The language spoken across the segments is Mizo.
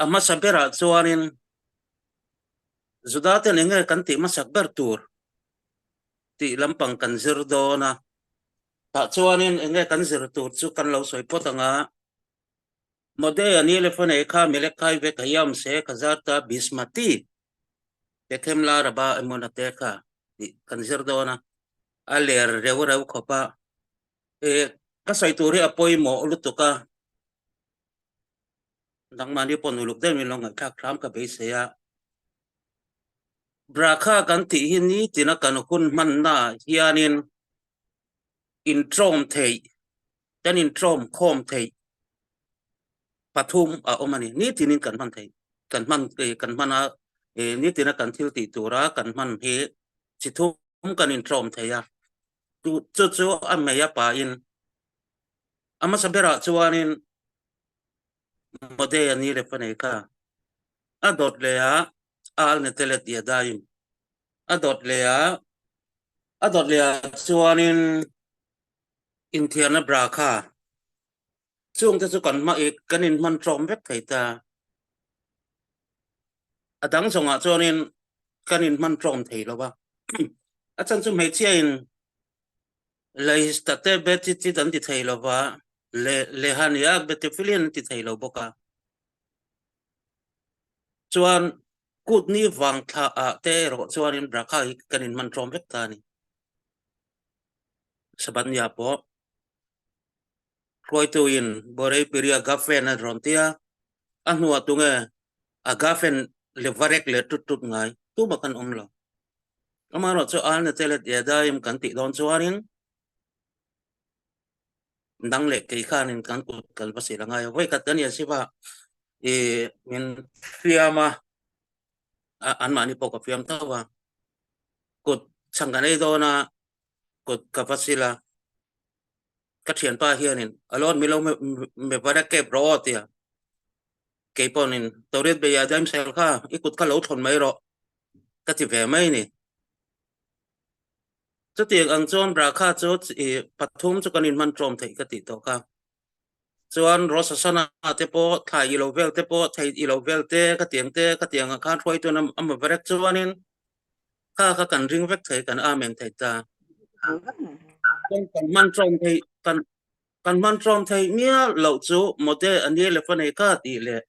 A hmasa berah chuanin Juda ten eng nge kan tih hmasak ber tur tih lampang kan zir dawn a. Tah chuanin eng nge kan zir tur chu kan lo sawi phawt ang a. Modea ni le fane kha Melekai ve Kayam se Khazarta Bismati Bethem la Raba Emona te kha tih kan zir dawn a. A ler reuh reuh khawp a. E ka sawi tur hi a pawimawh lutuk a. Nangmahni pawh nuluk deuh in lo ngaihthlak hram ka beisei a. Brakha kan tih hi nitina kan hun hmanna hianin intrawm theih, kan intrawm khawm theih pathum a awm a ni. Nitinin kan hman theih, kan hman kan hman a, nitina kan thil tih tura kan hman hi chi thum kan intrawm thei a. Chu chu a mei a pain a hmasa berah chuanin Modea ni le fanei kha a dawt leh a al ni te le tia daim a dawt leh a a dawt leh ah chuanin inthiarna bra kha chung te chu kan hma i kan inhman tlawm vek thei ta a dang zawngah chuanin kan inhman tlawm thei lo va a chhan chu hmeichhia in Leista te Betitit an ti thei lo va, Le Lehania Betefilian an ti thei lo bawk a. Chuan kut ni vang thla ah te erawh chuanin Brakha hi kan inhman tlawm vek ta a ni. Sabbath nia pawh hruaituin Borei Piria Gafen a rawn ti a, a hnuah tunge a Gafen le varek leh tut tut ngai tumah kan awm lo. Amaherawhchu Al Natelet Yadayim kan tih dawn chuanin dang leh kei khanin kan kut kal va sil a ngai a. Vawikhat kan Yeshiva i min fiam a, anmahni pawh ka fiam tho a. Kut chhang kan ei dawn a, kut ka va sil a. Ka thianpa hianin Alon milo me vara kep rawh aw tia. Kei pawhin Torit be Yadayim sel kha i kut kha lo thawn mai rawh. ka ti ve mai ni. Chutiang ang chuan Brakha chu i pathum chu kan inhman tlawm theih ka tih tawh kha. Chuan Rosh Hashanah te pawh, thla i lo vel te pawh, thei i lo vel te, ka tiang te, ka tiang ah khan hruaituan a ma verek chuanin kha kha kan ring vek thei, kan amen thei ta. Kan hman tlawm thei, kan kan hman tlawm thei mial loh chu Mode a ni le fa nei kha tih leh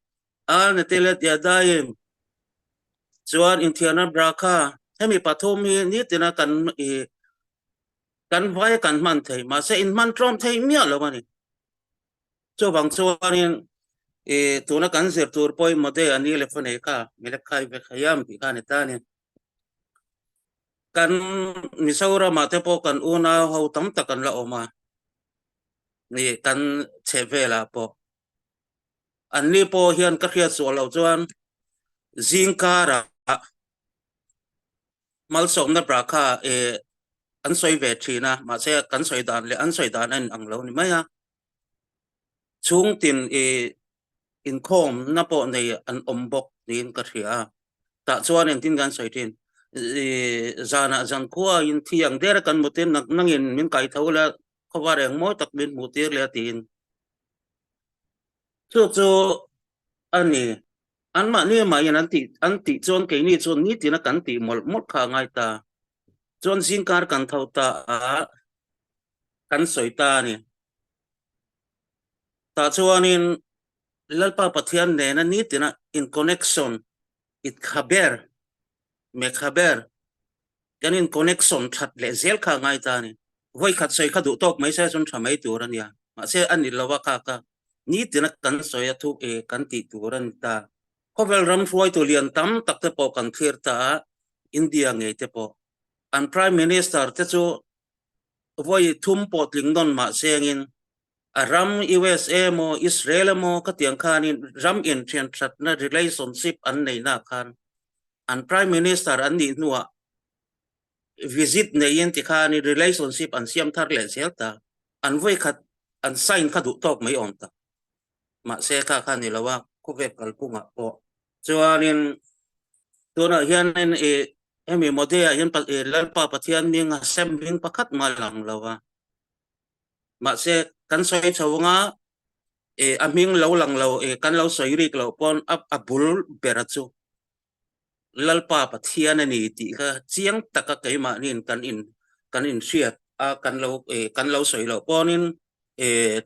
Al Netilet Yadayim Chuan inthiarna bra kha hemi pathum hi nitina kan i kan vai kan hman thei mahse in hman tlawm thei miah lo a ni. Chuvang chuanin i tuna kan zir tur pawimawh de a ni le fa nei kha Milekhai Vekhayam tih kha a ni ta a ni. Kan Mizoramah te pawh kan unau ho tam tak an la awm a, ni kan chhehvelah pawh. Anni pawh hian ka hriat suah loh chuan zingkarah malsawmna bra kha an sawi ve thin a, mahse kan sawi dan leh an sawi dan a inang lo ni mai a. Chhungtin inkhawmna pawh nei an awm bawk niin ka hria a. Tah chuan engtin kan sawi thin? Zanah zankhuain thi ang der a kan mutin nangin min kaitho la khawvar eng mawi tak min hmuh tir leh a tiin. Chu chu a ni. Anmahni mahin an tih an tih chuan keini chuan nitina kan tih mawlh mawlh kha a ngai ta. Chuan zingkar kan tho ta a, kan sawi ta a ni. Tah chuanin Lalpa Pathian nena nitina in connection, itkhaber, mekhaber, kan in connection that leh zel kha a ngai ta a ni. Vawi khat sawi kha duh tawk mai se chuan tha mai tur a nia. Mahse a ni lo a kha kha nitina kan sawi a thu e kan tih tur a ni ta. Khawvel ram hruaitu lian tam tak te pawh kan thlir ta a, India ngei te pawh. An Prime Minister te chu vawi thum pawh tling nawn mah sengin a ram USA emaw Israel emaw khatiang khanin ram inthian thatna relationship an neihna khan an Prime Minister an nih hnuah visit neiin tikhanin relationship an siam thar leh zel ta. An vawi khat an sign kha duh tawk mai awm tak. Mahse kha kha ni lo a, khawvel kalphungah pawh chuanin tunah hianin i hemi Modi-ah hian Lalpa Pathian hming a sem hming pakhat mah lang lo a. Mahse kan sawi chho anga. A hming lo lang lo kan lo sawi rik loh pawn a bul bera chu Lalpa Pathian a ni tih kha chiang taka keimahniin kan in kan inhriat a, kan lo kan lo sawi loh pawnin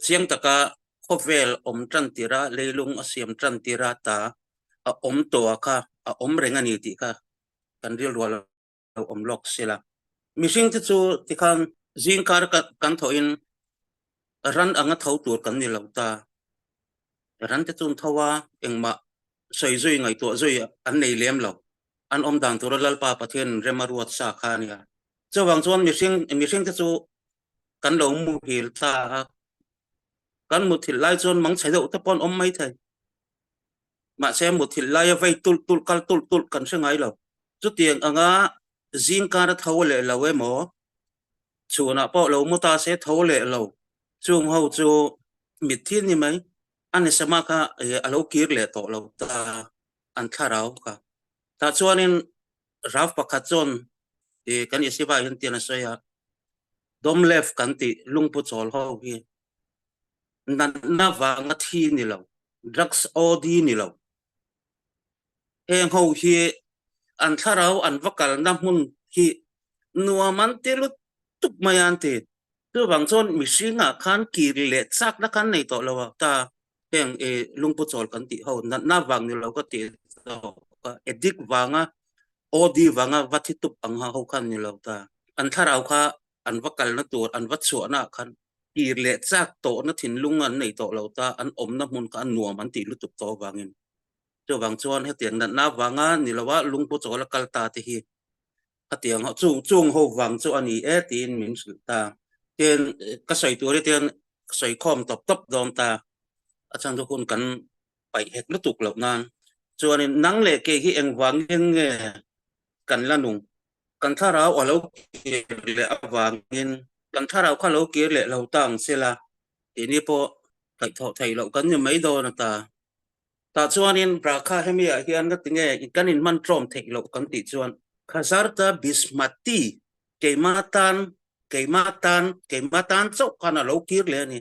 chiang taka khawvel awm tan tira leilung a siam tan tira ta a awm tawh a kha a awm reng a ni tih kha kan rilru a lo awm lawk sela. Mihring te chu tikhan zingkar kan thawhin ran anga tho tur kan ni lo ta. Ran te chu an tho a, engmah sawi zui ngaihtuah zui an nei lem lo. An awm dan tura Lalpa Pathian rem a ruat sa kha a nia. Chuvang chuan mihring mihring te chu kan lo muhil ta a, kan muthilh lai chuan mangchhe deuh te pawh an awm mai thei. Mahse muthilh laia vei tulh tulh kal tulh tulh kan hre ngai lo. Chutiang anga zingkar a tho leh lo emaw, chhunah pawh lo mu ta se tho leh lo, chung ho chu mitthi ni mai. A nisama kha a lo kir leh tawh lo ta an thlarau kha. Tah chuanin Rav pakhat chuan kan Yeshiva hian tian a sawi a, Domlev kan tih lungpu chawl ho hi natna vanga thi ni lo, drugs OD ni lo. Heng ho hi an thlarau an va kalna hmun hi nuam an ti lutuk mai a an ti. Chuvang chuan mihringah khan kir leh chakna khan nei tawh lo a ta heng i lungpu chawl kan tih ho natna vang ni lo ka tih zawk a, addict vanga OD vanga va thi tup ang ha ho khan ni lo ta. An thlarau kha an va kalna tur an va chhuahna ah khan kir leh chak tawhna thinlung an nei tawh lo ta, an awmna hmun kha a nuam an tih lutuk tawh avangin. Chuvang chuan hetiang natna vanga ni lova lungpu chawl a kal ta te hi hetiang ho chung chung ho vang chu a ni e tiin min hrilh ta. Tin, ka sawi tur hi tian ka sawi khawm tawp tawp dawn ta, a chhan chu hun kan paih hek lutuk loh nan. Chuanin nang leh kei hi engvangin nge kan la nung? Kan thlarau a lo kir leh avangin kan thlarau kha lo kir leh lo ta ang sela tihni pawh kaihthawh theih loh kan ni mai dawn a ta. Tah chuanin Brakha hemi ah hian ka ti nge kan inhman tlawm theih loh kan tih chuan Khazarta Bismati keima tan keima tan keima tan chauh khan a lo kir leh a ni.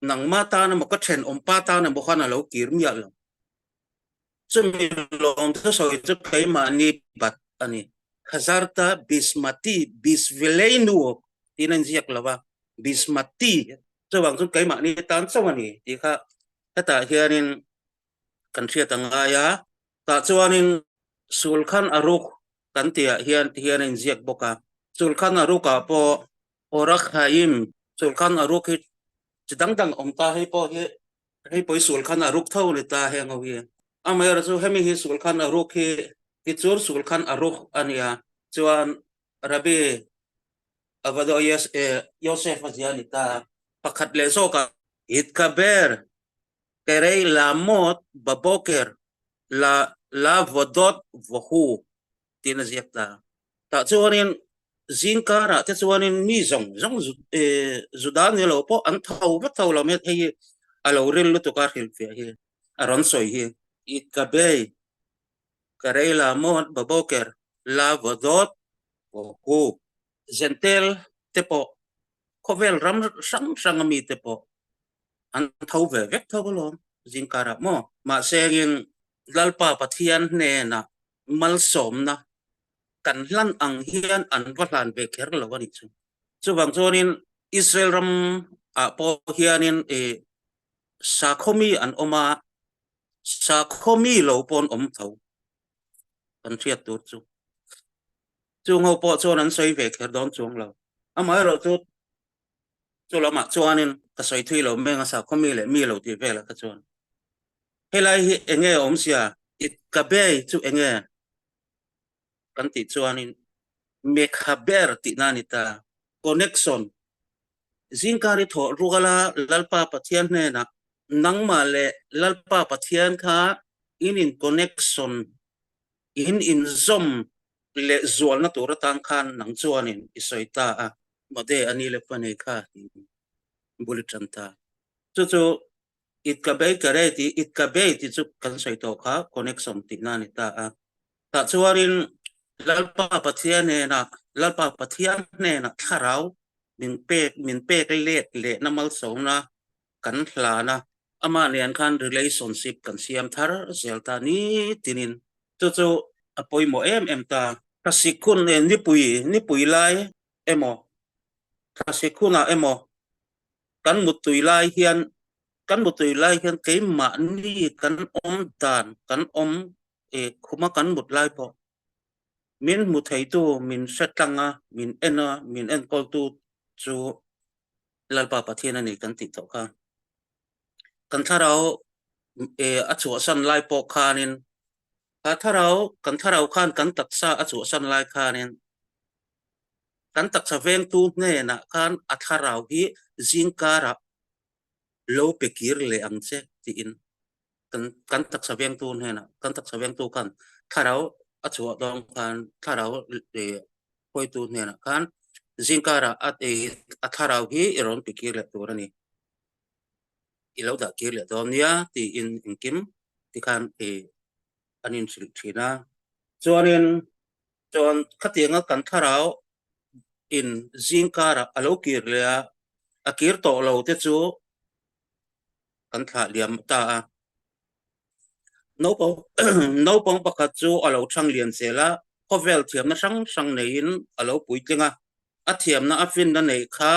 Nangma tan emaw ka thenawmpa tan emaw khan a lo kir miah lo. Chumi lawm thusawi chu keimahni bat a ni. Khazarta Bismati Bisvileinu tiin a inziak lo va, Bismati chuvang chu keimahni tan chauh a ni tih kha hetah hianin kan hriat a ngai a. Tah chuanin Sulkhan Aruk kan tihah hian tihian a inziak bawk a. Sulkhan Arukah pawh Orakhaim Sulkhan Aruk hi chi dang dang awm ta hei pawh hi Hei pawh hi sul khan a ruk tho ni ta heng ho hi. Amaherawh chu hemi hi sul khan a ruk hi tichur sul khan a ruk a nia. Chuan Rabbi Avado Yosef a zia ni ta. Pakhat leh zawkah Hitkaber Kerei Lamot Baboker La Lavodot Vohu tiin a ziak ta. Tah chuanin zingkarah te chuanin mi zawng zawng Juda ni lo pawh an tho vek tho lo mai hei hi a lo ril lutuk a hrilhfiah hi a rawn sawi hi. It ka bei ka rei la maw baboker la vaw dawt vaw hu. Zentel te pawh khawvel ram hrang hrang ami te pawh an tho ve vek tho alawm zingkarah maw. Mahse in Lalpa Pathian hnenah malsawmna kan hlan ang hian an va hlan ve kher lo a nih chu. Chuvang chuanin Israel ram ah pawh hianin ih sakhaw mi an awm a, sakhaw mi lo pawh an awm tho kan hriat tur chu. Chung ho pawh chuan an sawi ve kher dawn chuang lo. Amaherawh chu chu lamah chuanin ka sawi thui lo meng a sakhaw mi leh mi lo tih velah kha chuan. Helai hi enge awmzia? It ka bei chu enge? Kan tih chuanin mekha ber tihna a ni ta. Connection, Zingkar i thawh ruala Lalpa Pathian hnenah nangmah leh Lalpa Pathian kha in in connection, in inzawm leh zualna tur atan khan nang chuanin i sawi ta a. Mode a ni le panei kha tiin bul i tan ta. Chu chu It ka bei ka rei tih it ka bei tih chu kan sawi tawh kha connection tihna a ni ta a. Tah chuanin Lalpa Pathian hnenah Lalpa Pathian hnenah thlarau min pek min pek let lehna malsawmna kan hlan a. Amah nen khan relationship kan siam thar zel ta nitinin. Chu chu a pawimawh em em ta. Thlasik hun eh nipui nipui lai emaw thlasik hunah emaw kan muttui lai hian kan muttui lai hian keimahni kan awm dan kan awm eh khuma kan mut lai pawh min hmu theitu min hre tlang a min en a min enkawltu chu Lalpa Pathian a ni kan tih tawh kha. Kan thlarau eh a chhuahsan lai pawh khanin kha thlarau kan thlarau khan kan taksa a chhuahsan lai khanin kan taksa vengtu hnenah khan a thlarau hi zingkarah lo pe kir leh ang che tiin kan kan taksa vengtu hnenah kan taksa vengtu khan thlarau a chhuah dawn khan thlarau eh hruaitu hnenah khan zingkarah a eh a thlarau hi i rawn pe kir leh tur a ni. I lo dah kir leh dawn nia tiin engkim tikhan eh an inhrilh thin a. Chuanin chuan khatianga kan thlarau in zingkarah a lo kir leh a, a kir tawh lo te chu kan thlah liam ta a. Naupang naupang pakhat chu a lo thang lian zel a, khawvel thiamna hrang hrang neiin a lo puitling a, a thiamna a finna neih kha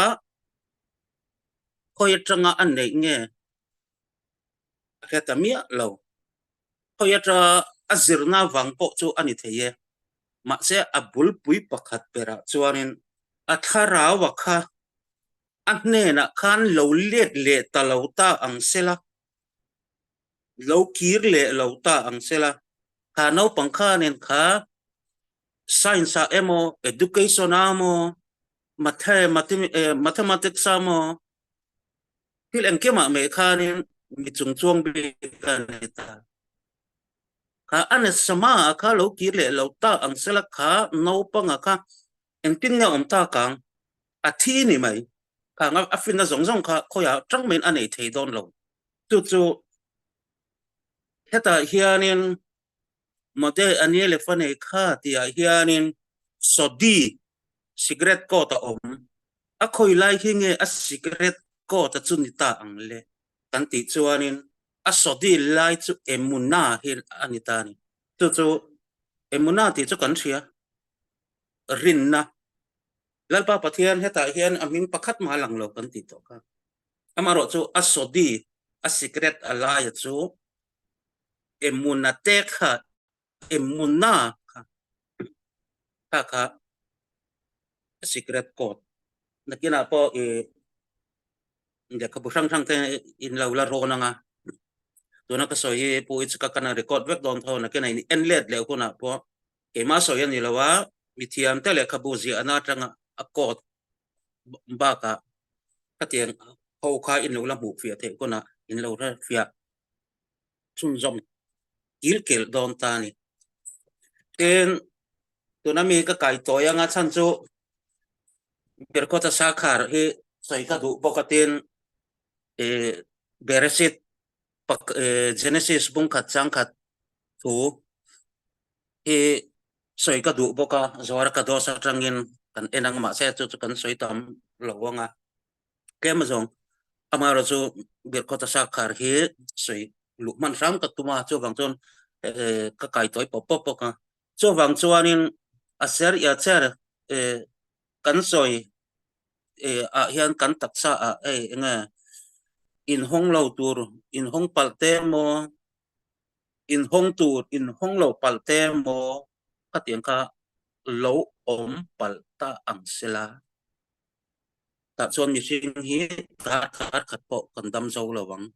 khawi atanga a neih nge a hre ta miah lo. Khawi atanga a zirna vang pawh chu a ni thei e. Mahse a bulpui pakhat berah chuanin a thlarau-a kha a hnenah khan lo let leh ta lo ta ang sela, lo kir leh lo ta ang sela, kha naupang khanin kha science-ah emaw, education-ah emaw, mathematics-ah emaw, thil engkimah mai khanin mi chungchuang bik a ni ta. Kha a nasa maha kha lo kir leh lo ta ang sela kha naupanga kha engtin nge awm tak ang? A thi ni mai. Khang a finna zawng zawng kha khawiah tang maiin a nei thei dawn lo. Chu chu hetah hianin Mode a nia le fa nei kha tihah hianin Sodi cigarette coat a awm. A khawi lai hi nge a cigarette coat a chu ni ta ang le kan tih chuanin a Sodi lai chu Emuna hi a ni ta a ni. Chu chu Emuna tih chu kan hria. Rinna. Lalpa Pathian hetah hian a hming pakhat mah a lang lo kan tih tawh kha. Amaherawh chu a Sodi a cigarette a laia chu Emuna te kha Emuna kha kha kha a secret code nakinah pawh i lehkhabu hrang hrang te in lo la rawn anga tuna ka sawi hi pu i chika kana record vek dawn tho nakinah in en let leh hunah pawh keimah sawi a ni lo a mithiam te lehkhabu ziahna atanga a code bakah khatiang ho kha in lo la hmuh fiah theih hunah in lo hre fiah chhunzawm kil kel dawn ta a ni. Tin, tuna mi ka kai tawi anga chhan chu Birkhawta Sakhar hi sawi ka duh bawk a tin eh Bereshit pak eh Genesis bungkhat changkhat thu hi sawi ka duh bawk a, Zohar Kadosh atangin kan en ang mahse chu chu kan sawi tam lo ang a. Tlem zawng amaherawh chu Birkhawta Sakhar hi sawi luh hman hram ka tum a, chuvang chuan eh ka kai tawi pawp pawp bawk a. Chuvang chuanin a ser ia cher eh kan sawi eh ah hian kan taksa ah hei enge inhawng lo tur inhawng palh te emaw inhawng tur inhawng lo palh te emaw khatiang kha lo awm palh ta ang sela. Tah chuan mihring hi kar kar khat pawh kan dam zo lo ang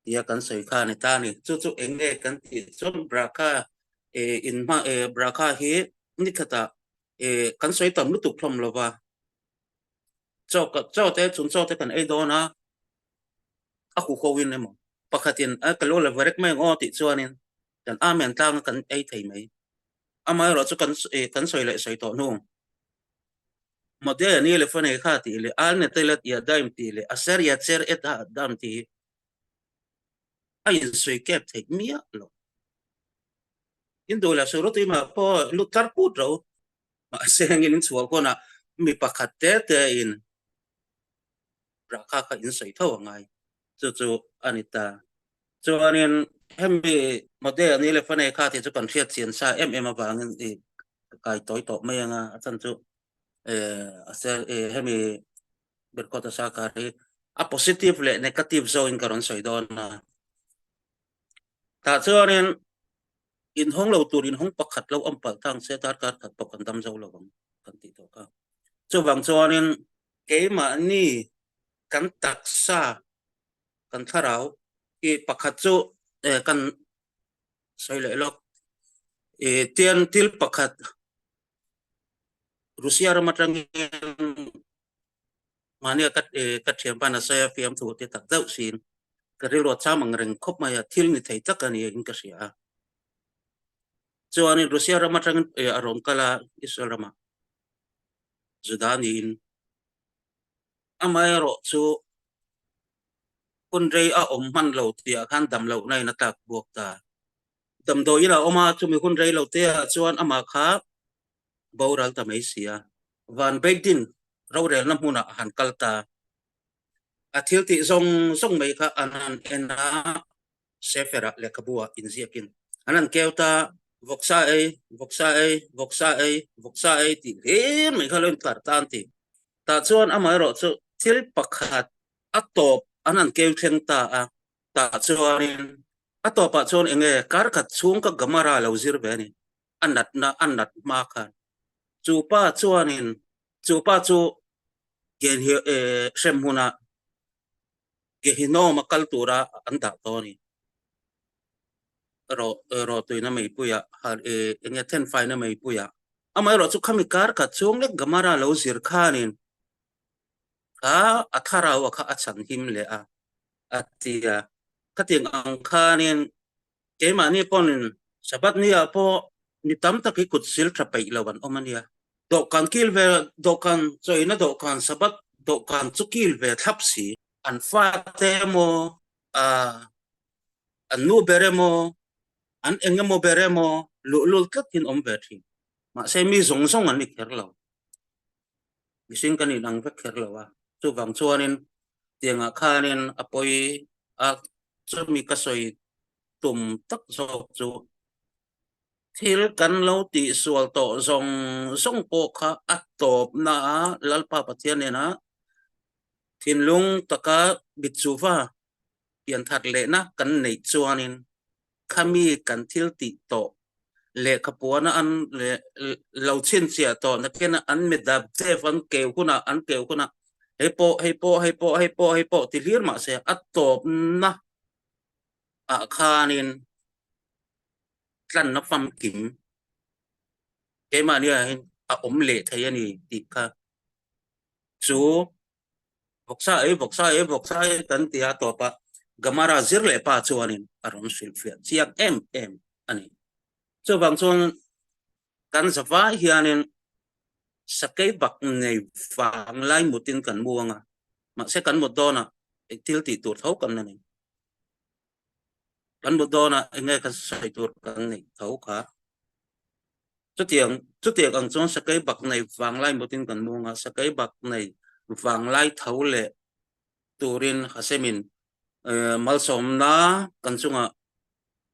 tia kan sawi kha a ni ta a ni. Chu chu eng nge kan tih chuan Brakha eh inhma eh Brakha hi ni khatah eh kan sawi tam lutuk hlawm lo va, chaw chaw te chung chaw te kan ei dawn a, a huho in emaw pakhatin a ka lo la va rek mai ang aw tih chuanin kan amen tlanga kan ei thei mai. Amaherawh chu kan eh kan sawi leh sawi tawh hnu. Mode ni le fane kha tih leh al netelat ya daim tih leh aser ya cher et ha dam tih hi a insawi kep theih miah lo. In duh leh suh rut imah pawh lut tlar put ro mahse engin in chhuah kawnah mi pakhat te te in rah kha kha insawi tho a ngai. Chu chu a ni ta. Chuanin hemi model ni leh fane kha tih chu kan hriat chian sa em em avangin i kai tawi tawh mai anga a chan chu hemi Birkawta Sarkar hi a positive leh negative zawngin ka rawn sawi dawn a. Tah chuanin inhawng lo tur inhawng pakhat lo awm palh tang se darkar khat pawh kan dam zo lo ang kan tih tawh kha. Chuvang chuanin keimahni kan taksa kan thlarau hi pakhat chu kan sawi leh lawk i tian thil pakhat Russia ram atangin mahnia ka ka thianpa na sawi a fiamthu te tak deuh sin ka rilru a cham ang reng khawp mai a thil ni thei tak a ni in ka hria a chuanin Russia ram atangin a rawn kal a Israel ramah Juda niin amaherawh chu hun rei a awm hman lo tih ah khan dam lohna in a tlak buak ta. Damdawi in a awm a, chumi hun rei lo te ah chuan amah kha boral ta mai si a. Van Beidin rorelna hmunah a han kal ta. A thil tih zawng zawng mai kha an han en a, Sefer-ah lehkhabu-ah inziakin an han keu ta, Vawksa ei, vawksa ei, vawksa ei, vawksa ei tih hlir mai kha lo intlar ta an ti. Tah chuan amaherawh chu thil pakhat a tawp an han keu thleng ta a, tah chuanin a tawpah chuan eng nge kar khat chhung ka Gamara lo zir ve a ni, a natna a nat hma khan. Chu pa chuanin chu pa chu hremhmunah Gehinnom a kal tura an dah tawh a ni. Rawh rawh tuina meipuiah eng nge thenfaina meipuiah. Amaherawh chu khami kar khat chhung lek Gamara lo zir khanin kha a thlarau a kha a chhan him leh a, a ti a. Khatiang ang khanin keimahni pawhin Sabbath ni ah pawh mi tam tak hi kut sil tha peih lo an awm a nia. Dawhkan kil ve, dawhkan chawina dawhkan Sabbath dawhkan chu kil ve thlap si. An fate emaw, an nu ber emaw, an eng emaw ber emaw luhlul tlatin awm ve thin. Mahse mi zawng zawng an ni kher lo. Mihring kan inang vek kher lo a, chuvang chuanin tiangah khanin a pawi a, chumi ka sawi tum tak zawk chu thil kan lo tihsual tawh zawng zawng pawh kha a tawpna a Lalpa Pathian nena thinlung taka mitchuva pianthar lehna kan neih chuanin khami kan thil tih tawh lehkhapuana an lo chhinchhiah tawh nakin an midap chef an keu hunah an keu hunah hei pawh hei pawh hei pawh hei pawh hei pawh ti hlir mahse a tawpna ah khanin tlanna famkim keimahni ah hian a awm leh thei a ni tih kha chu Vawksa ei, vawksa ei, vawksa ei kan ti a tawp a, Gamara zir leh pa chuanin a rawn hrilhfiah chiang em em a ni. Chuvang chuan kan zavai hianin sakei bak nei vang lai mutin kan mu anga, mahse kan mut dawnah eng thil tih tur tho kan la nei. Kan mut dawnah eng nge kan sawi tur kan neih tho kha. Chutiang chutiang ang chuan sakei bak nei vanglai mutin kan mu anga, sakei bak nei vanglai tho leh turin Hasemin malsawmna kan chungah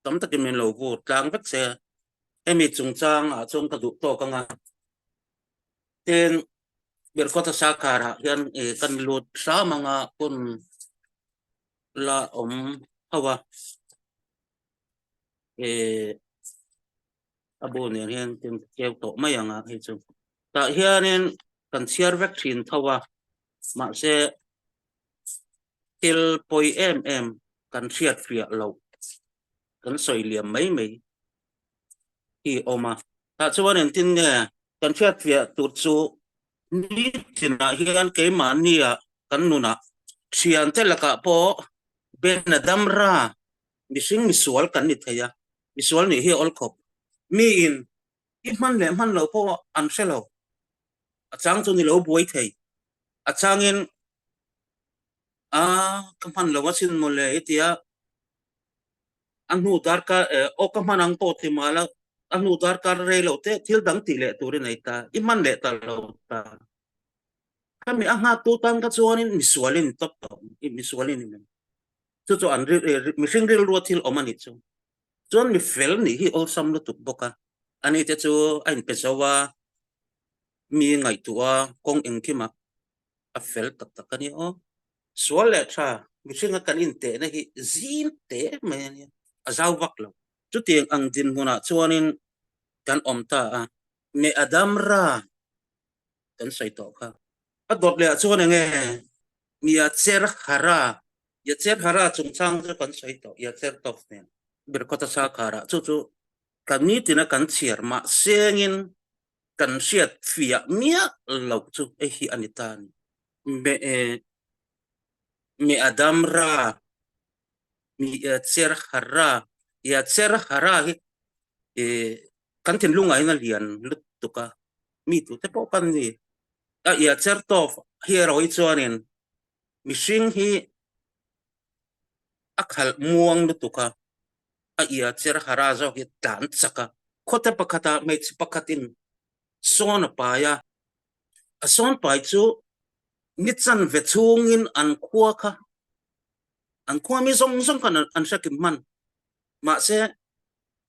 tam takin min lo vur tlang vek se. Hemi chungchang ah chuan ka duh tawk anga. Tin, Birkawta Sarkar ah hian kan lut hram anga hun la awm ho a. A bu nen hian tin keu tawh mai ang a hei chu. Tah hianin kan chhiar vek thin tho a, mahse thil pawi em em kan hriat fiah loh kan sawi liam mai mai hi a awm a. Tah chuan engtin nge kan hriat fiah tur chu nitinah hian keimahnia kan nunah thiante lakah pawh Ben Adamra mihring misual kan ni thei a, misual nih hi a awl khawp. Miin i hman leh hman loh pawh an hre lo, a chang chu ni lo buai thei, a changin a ka hman lo asin mawle i tia a hnu darkar aw ka hman ang pawh ti mah la a hnu darkar rei loh te thil dang tih leh tur i nei ta, i hman leh ta lo ta. Khami a nghaktu tan kha chuanin misualin tawp tawp, misualin i nei. Chu chu an mihring rilrua thil awm a nih chu. Chuan mi fel nih hi awlsam lutuk bawk a. Ani te chu a inpe zo a, mi ngaihtuah a, kawng engkimah a fel tak tak a nia aw. Sual leh tha mihringa kan intehna hi zim te mai a nia, a zau vak lo. Chutiang ang dinhmunah chuanin kan awm ta a, me Adam ra kan sawi tawh kha. A dawt leh ah chuan enge Yacer Hara, Yacer Hara chungchang chu kan sawi tawh, Yacer Tov nen. Birkhawta Sakhara chu chu kan nitina kan chhiar mah sengin kan hriat fiah miah loh chu hei hi a ni ta a ni. Me me Adam ra mi Yacer Hara, Yacer Hara hi kan thinlungah hian a lian lutuk a, mi tute pawh kan ni. A Yacer Tov hi erawh hi chuanin mihring hi a khalh muang lutuk a, a Yacer Hara zawk hi a tlan chak a. Khawte pakhatah hmeichhe pakhatin sawn a pai a, a sawn pai chu ni chanve chhungin an khua kha an khua mi zawng zawng khan an hre kim hman. Mahse,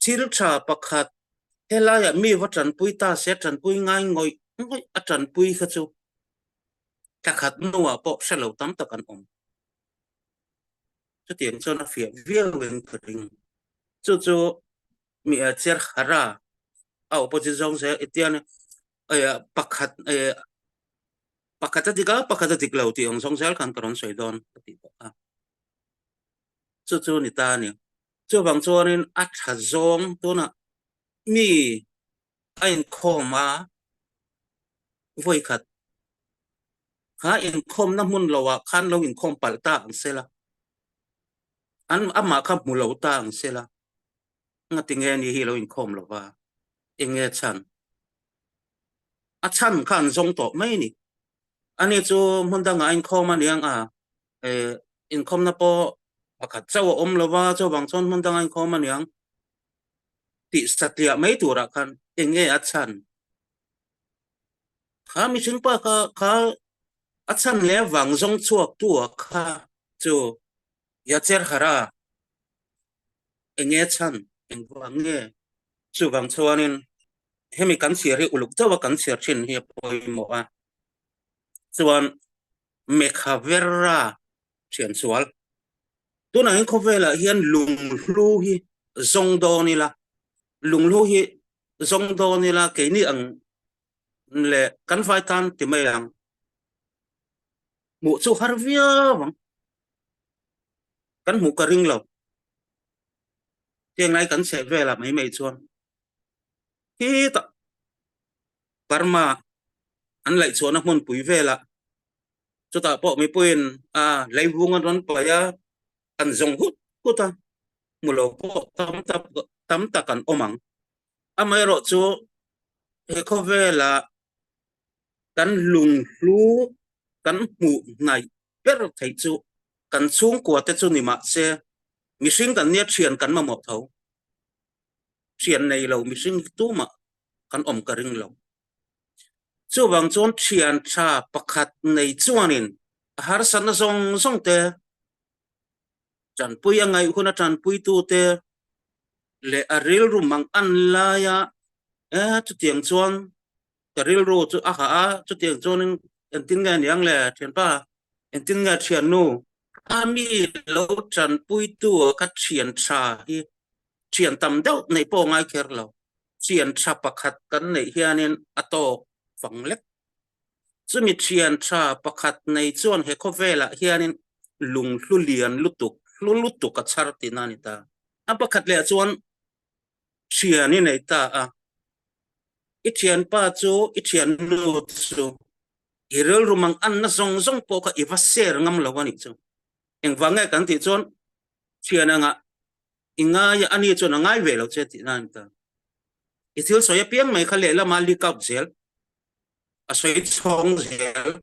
thil tha pakhat helaiah mi va tanpui ta se tanpui ngai ngawih ngawih a tanpui kha chu thla khat hnuah pawh hre lo tam tak an awm. Chutiang chuan a fiah viau in ka ring. Chu chu mi cher hara a opposite zawng zel etian pakhat pakhat a dik a pakhat a dik lo tih ang zawng zel khan ka rawn sawi dawn ka tih tawh a. Chu chu ni ta a ni. Chuvang chuanin a tha zawng tunah mi a inkhawm a vawi khat kha inkhawmna hmun loah khan lo inkhawm palh ta ang se la, an amah kha hmu lo ta ang se la, ngatinge ni hi lo inkhawm lo va, eng nge chhan? A chhan kha an zawng tawh mai ni. Ani chu hmun dangah a inkhawm a niang a, inkhawmna pawh pakhat chauh a awm lo va, chuvang chuan hmun danga inkhawm a niang tih satliah mai turah khan eng nge a chhan? Kha mihring pa kha kha a chhan leh vang zawng chhuak tu a kha chu Yacer Hara eng nge a chhan? Engvang nge? Chuvang chuanin hemi kan chhiar hi uluk deuha kan chhiar thin hi a pawimawh a, chuan Mekhaverra thian sual. Tunah hian khawvelah hian lunghlu hi zawng dawn ila, lunghlu hi zawng dawn ila keini ang leh kan vai tan ti mai ang hmuh chu har viau ang. Kan hmuh ka ring lo. Tiang lai kan chheh velah mai mai chuan khitah Burma an laih chhuahna hmunpui velah chutah pawh mipuiin a leivung an rawn paih a, an zawng hut hut a, hmu lo pawh tam tak tam tak an awm ang. Amaherawhchu he khawvelah kan lunghlu kan hmuh hnaih ber theih chu kan chhungkua te chu ni mahse mihring kan nia thian kan mamawh tho. Thian nei lo mihring tumah kan awm ka ring lo. Chuvang chuan thian tha pakhat nei chuanin a harsatna zawng zawng te, tanpui a ngaih huna tanpuitute leh a rilru mang an laia e chutiang chuan ka rilru chu a hah a, chutiang chuanin engtin nge niang le thianpa, engtin nge thiannu? A mi lo tanpuitu ka thian tha hi thian tam deuh neih pawh ngai kher lo. Thian tha pakhat kan neih hianin a tawk fang lek. Chumi thian tha pakhat nei chuan he khawvelah hianin lung hlu lian lutuk, hlu lutuk a chhar tihna a ni ta. A pakhat leh chuan thian i nei ta a, i thianpa chu i thiannu chu i rilru mang anna zawng zawng pawh kha i va share ngam lo a nih chu. Engvang nge kan tih chuan thian angah i ngai a, ani chuan a ngai ve lo che tihna a ni ta. I thil sawi apiang mai kha lehlamah leak out zel, a sawi chhawng zel,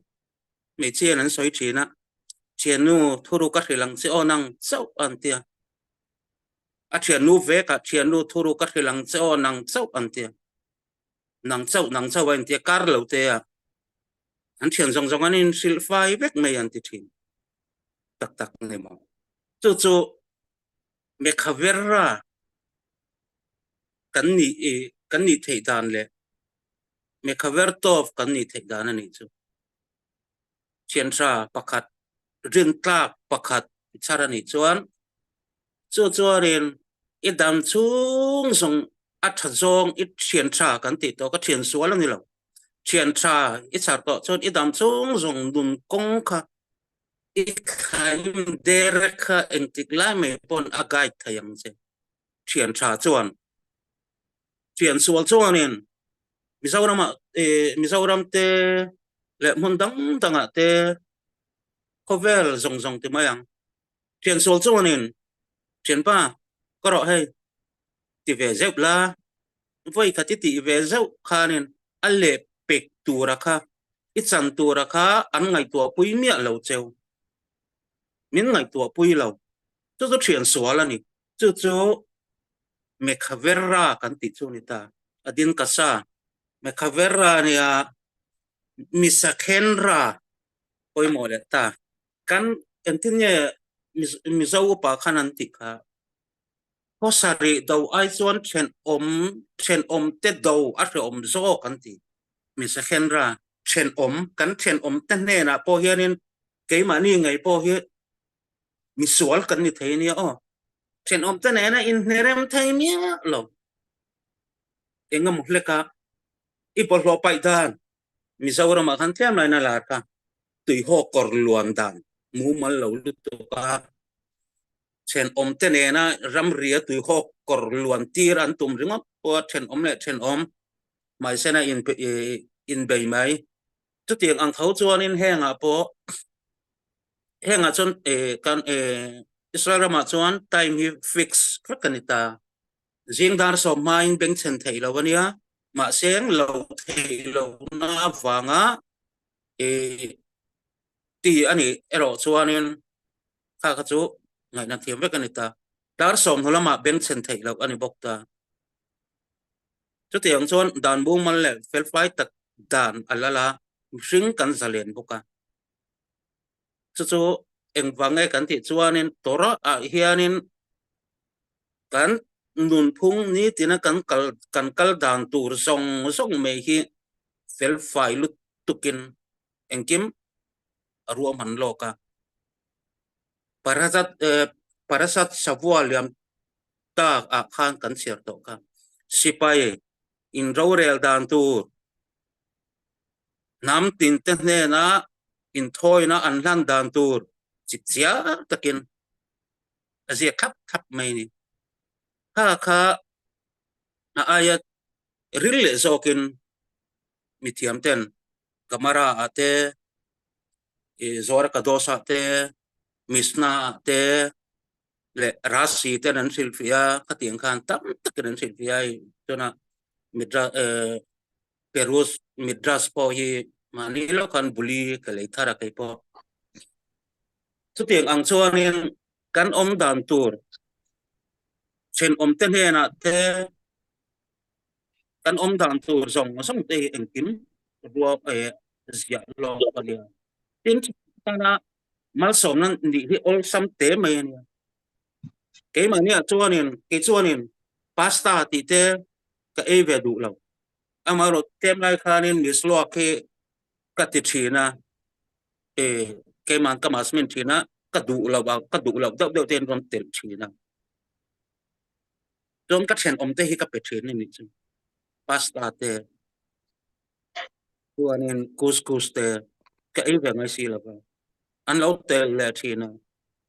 hmeichhiain an sawi thin a, thiannu thuruk a hrilh ang che aw nang chauh an ti a, a thiannu vekah thiannu thuruk a hrilh ang che aw nang chauh an ti a, nang chauh nang chauh a inti a, kar lo te a, an thian zawng zawng an inhrilh fai vek mai an ti thin tak tak ni maw. Chu chu Mekhaverra kan nih kan nih theih dan leh Mekhavertov kan nih theih dan a nih chu. Thianhra pakhat, rintlak pakhat i chhar a nih chuan chu chuanin i dam chhung zawng a tha zawng i thianhra kan tih tawh ka thian sual a ni lo. Thianhra i chhar tawh chuan i dam chhung zawng nun kawng kha i khaim der kha engtik lai mai pawn a guide thei ang che. Thianhra chuan thian sual chuanin Mizoramah Mizoram te leh hmun dang dangah te khawvel zawng zawng ti mai ang. Thian sual chuanin thianpa ka rawh hei ti ve zeuh la, vawi khat i tih ve zeuh khanin a leh pek tura kha i chan tura kha an ngaihtuah pui miah lo cheu. Min ngaihtuah pui lo. Chu chu thian sual a ni. Chu chu Mekhaverra kan tih chu a ni ta. A din ka sa. Mekhaverra a nia, Misakhenra pawimawh leh ta. Kan engtin nge Mizo upa khan an tih kha? Khaw sarih do ai chuan thenawm thenawm te do a hrehawm zawk an ti. Misakhenra thenawm kan thenawm te hnenah pawh hianin keimahni ngei pawh hi misual kan ni thei ania aw. Thenawm te nena inhnerem thei miah lo. Engemaw hleka i bawlhhlawh paih dan Mizoramah khan tlem lain a lar kha tuihawk kawr luan dan mumal lo lutuk a. Thenawm te nena ramria tuihawk kawr luan tir an tum ringawt pawh a thenawm leh thenawm hmaisena inbei mai. Chutiang ang tho chuanin hengah pawh Hengah chuan kan Israel ramah chuan time hi fix vek a ni ta. Zing dar sawm hmain bengchhen theih lo a nia, mahse lo theih lohna avanga ti a nih erawh chuanin kha kha chu ngaihna thiam vek a ni ta. Dar sawm hnu lamah bengchhen theih loh a ni bawk ta. Chutiang chuan dan mumal leh felfai tak dan a lal a, mihring kan zalen bawk a. Chu chu engvang nge kan tih chuanin Torah ah hianin kan nunphung nitina kan kal kan kal dan tur zawng zawng mai hi felfai lutukin engkim a ruahman lawk a. Parasat Parasat Shavua liam tak ah khan kan chhiar tawh kha. Sipai in rorel dan tur Hnam tinte hnena inthawina an hlan dan tur chip chiar takin a ziak thlap thlap mai a ni. Kha kha a aia ril leh zawkin mithiam ten Gemara ah te, Zohar Kadosh ah te, Mishnah ah te leh Rashi ten an hrilhfiah a, khatiang khan tam takin an hrilhfiah a hei tuna Perus Midrash pawh hi mahni lo khan buli ka lei thar a kei pawh. Chutiang ang chuanin kan awm dan tur thenawmte hnenah te kan awm dan tur zawng zawng te hi engkim ruak ziah lawk a nia. Tin, tana malsawmna nih hi awlsam te mai a nia. Keimahniah chuanin kei chuanin pasta tih te ka ei ve duh lo. Amaherawh tlem lai khanin misluak hi ka ti thin a, e keimah ka masmin thin a, ka duh loh a, ka duh loh deuh deuh te in rawn telh thin a. Chuan ka thenawm te hi ka pe thin a nih chu. Pasta te, chuanin couscous te ka ei ve mai si lo va. An lo tel leh thin a,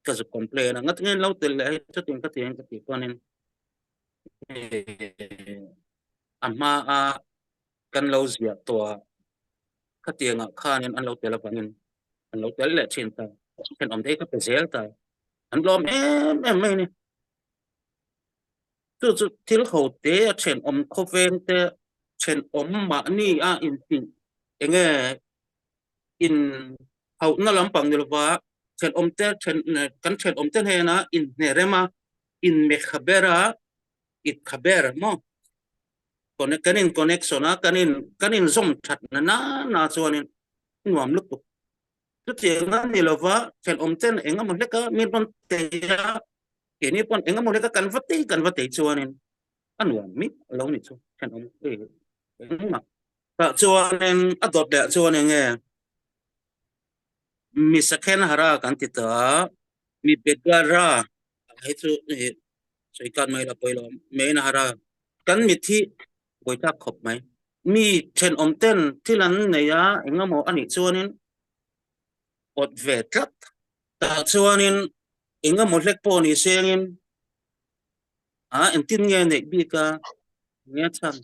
ka zu complain a, ngatinge an lo tel leh hei chutiang ka ti ang ka tih chuanin a hmaa kan lo ziah tawh a, khatiangah khanin an lo tel avangin an lo tel leh thin ta, thenawm te hi ka pe zel ta, an lawm em em mai a ni. Chu chu thil ho te a thenawm khawveng te thenawm mahni a intih enge in hauhna lampang ni lova thenawm te then kan thenawm te hnena inhne rem a inmekha ber a itkha ber maw connect kan in connection a kan in kan in zawm that na na na chuanin nuam lutuk. Chutiang a ni lova, thenawm ten eng emaw hleka mi rawn tei a, keini pawn eng emaw hleka kan va tei kan va tei chuanin a nuam mi a lo ni chu thenawm engmah. Tah chuanin a dawt leh chuan eng nge mi sakhen hara kan ti ta a, mi begara hei chu sawi kat mai la pawi lo main hara kan mithi buaithlak khawp mai. Mi thenawm ten thil an nei a, eng emaw a nih chuanin awt ve tlat. Tah chuanin eng emaw hlek pawh ni sengin a engtin nge neih bik a, nge chhan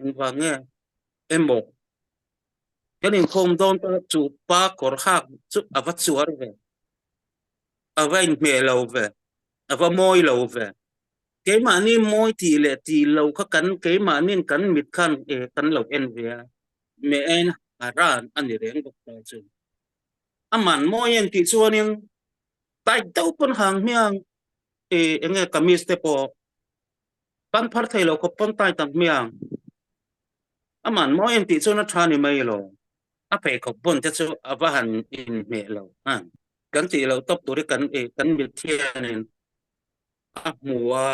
engvang nge emaw kan inkhawm dawn ta chu pa kawr hak chu a va chuar ve, a va inhmeh lo ve, a va mawi lo ve. Keimahni mawi tih leh tih lo kha kan keimahnin kan mit khan kan lo en ve a, meh en a ran a ni reng bawk ta chu. Aman mawi en tih chuanin tight deuh pawn hang hmiang eng nge kamis te pawh pan phar thei lo khawp pawn tight ang hmiang. Aman mawi en tih chuan a tha ni mai lo. A pheikhawk bawn te chu a va han inhmeh lo a. Kan tih loh tawp tur hi kan kan mit hianin a hmu a,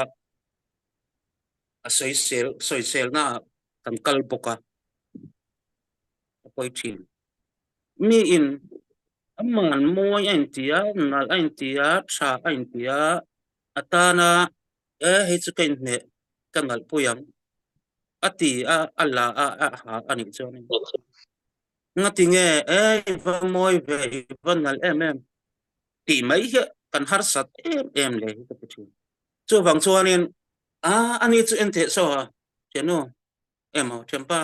a sawisel sawiselna ah kan kal bawk a, a pawi thin. Mi in a man mawi a inti a, nalh a inti a, tha a inti a, a tana e hei chu ka inhmeh ka nalh pui ang a ti a, a la a, a ha a nih chuan ngati nge e i va mawi ve i va nalh em em tih mai hi kan harsat em em leh hi ka ti thin. Chuvang chuanin a ani chu en theih saw a thiannu emaw thianpa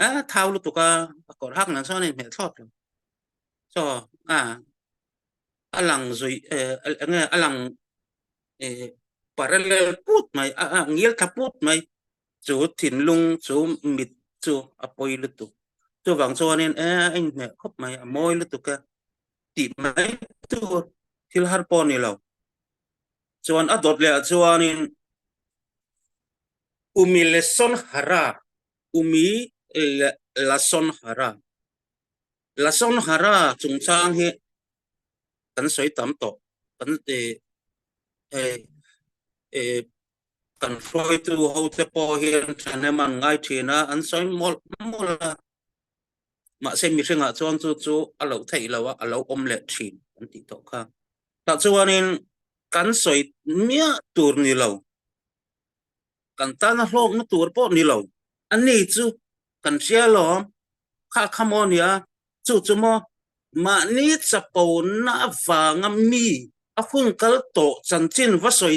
a thau lutuk a a kawr hak nan chuan a inhmeh thlawt lo. Saw a a lang zui eng nge a lang parallel put mai a ngil thla put mai chu thinlung chu mit chu a pawi lutuk. Chuvang chuanin e a inhmeh khawp mai a mawi lutuk e. tih mai tur thil har pawh a ni lo. Chuan a dawt leh ah chuanin Umi Leson Hara, Umi Lason Hara, Lason Hara chungchang hi kan sawi tam tawh, kan kan hruaitu hote pawh hian thahnem an ngai thin a, an sawi mawlh mawlh a. Mahse mihringah chuan chu chu a loh theih lo a, a lo awm leh thin kan tih tawh kha. Tah chuanin kan sawi miah tur ni lo, kan tana hlawkna tur pawh ni lo, a ni chu kan hria alawm, kha kha maw nia, chu chu maw mahni chapona avanga mi a hun kal tawh chanchin va sawi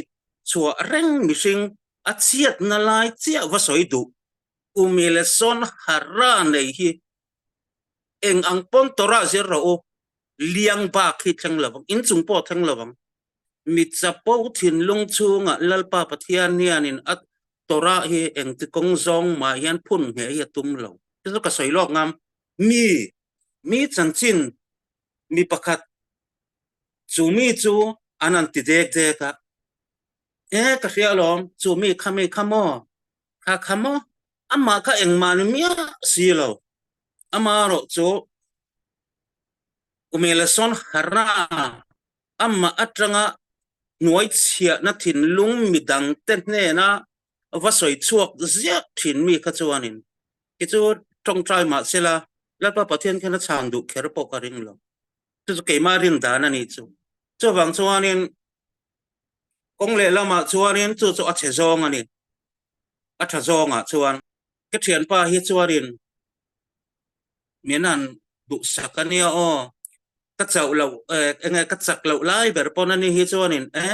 chhuah reng mihring a chhiatna lai chiah va sawi duh. Umi leh sawn hara nei hi eng ang pawn Torah zir rawh u, liang bak hi thleng lo vang, inchung pawh thleng lo vang. Mi chapo thinlung chhungah Lalpa Pathian hianin a Torah hi engti kawng zawng mah hian phun ngheh hi a tum lo. Chu chu ka sawi lawk ngam. Mi, mi chanchin mi pakhat chu mi chu an han ti dek dek a, E ka hria alawm, chu mi kha mi kha maw? Kha kha maw? Amah kha engmah ni miah si lo. Amaherawh chu Kumelason Hara amah atanga hnuai chhiahna thinlung midangte hnena va sawi chhuak ziah thin mi kha chuanin khi chu tawngtai mah sela Lalpa Pathian khian a chhan duh kher pawh ka ring lo. Chu chu keimah rin dan a ni chu. Chuvang chuanin Kawng lehlamah chuanin chu chu a chhe zawng a ni. A tha zawngah chuan ka thianpa hi chuanin min han duhsak a nia aw, ka chauh loh eng nge ka chak loh lai ber pawn a ni hi chuanin e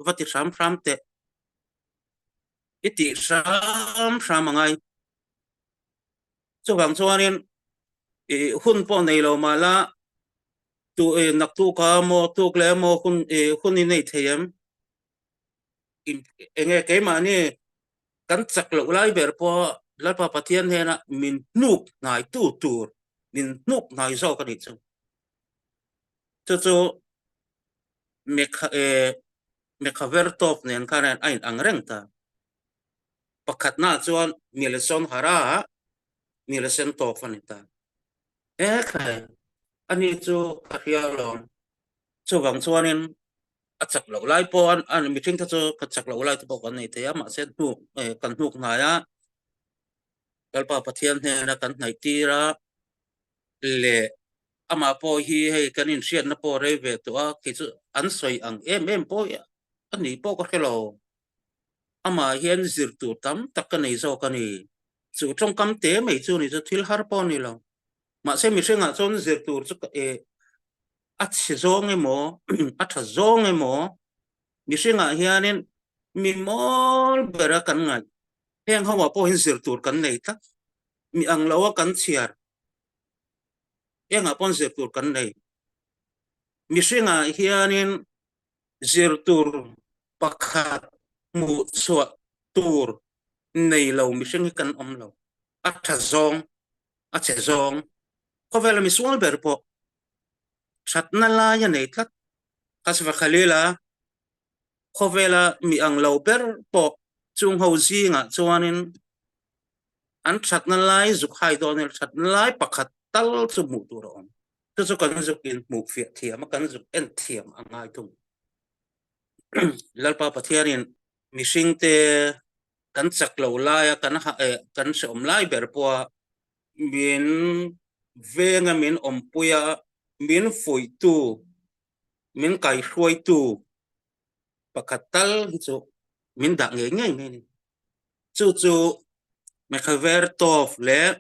va ti hram hram teh, i tih hram hram a ngai. Chuvang chuanin i hun pawh nei lo mah la tu i naktuk a maw tuk leh emaw hun i hun i nei thei em? Enge keimahni kan chak loh lai ber pawh Lalpa Pathian hnena min hnuk hnai tu tur min hnuk hnai zawk a nih chu. Chu chu mekha e mekha ver tawp nen khan a in ang reng ta. Pakhatna chuan Mileson Hara Milesen tawp a ni ta. E khai! Ani chu ka hria alawm. Chuvang chuanin a chak loh lai pawh an mihring te chu ka chak loh lai te pawh kan nei thei a, mahse hnuk kan hnuk hnai a, Lalpa Pathian hnena kan hnaih tir a leh amah pawh hi hei kan inhriatna pawh rei ve tawh a, kei chu an sawi ang em em pawh a nih pawh ka hre lo. Amah hian zir tur tam tak ka nei zawk a ni. Chu tawngkam te mai chu ni chu thil har pawh a ni lo. Mahse mihringah chuan zir tur chu a chhe zawng emaw a tha zawng emaw mihringah hianin mi mawl bera kan ngaih. Heng ho ah pawh hian zir tur kan nei tlat. Mi ang lo a kan chhiar engah pawh zir tur kan nei. Mihringah hianin zir tur pakhat hmuh chhuah tur nei lo mihring hi kan awm lo. A tha zawng, a chhe zawng, khawvela misual ber pawh thatna lai a nei tlat. Kasva Khalila khawvela mi ang lo ber pawh chung ho zingah chuanin an thatna lai zuk hai dawn ila thatna lai pakhat tal chu hmuh tur a awm. Chu chu kan zuk in hmuh fiah thiam a, kan zuk en thiam a ngai thung. Lalpa Pathianin mihringte kan chak lo laia kan kan hrehawm lai ber pawha min venga min awmpui a, min fuihtu, min kaihruaitu pakhat tal hi chu min dah ngei ngei mai a ni. Chu chu Mekhaver Tov leh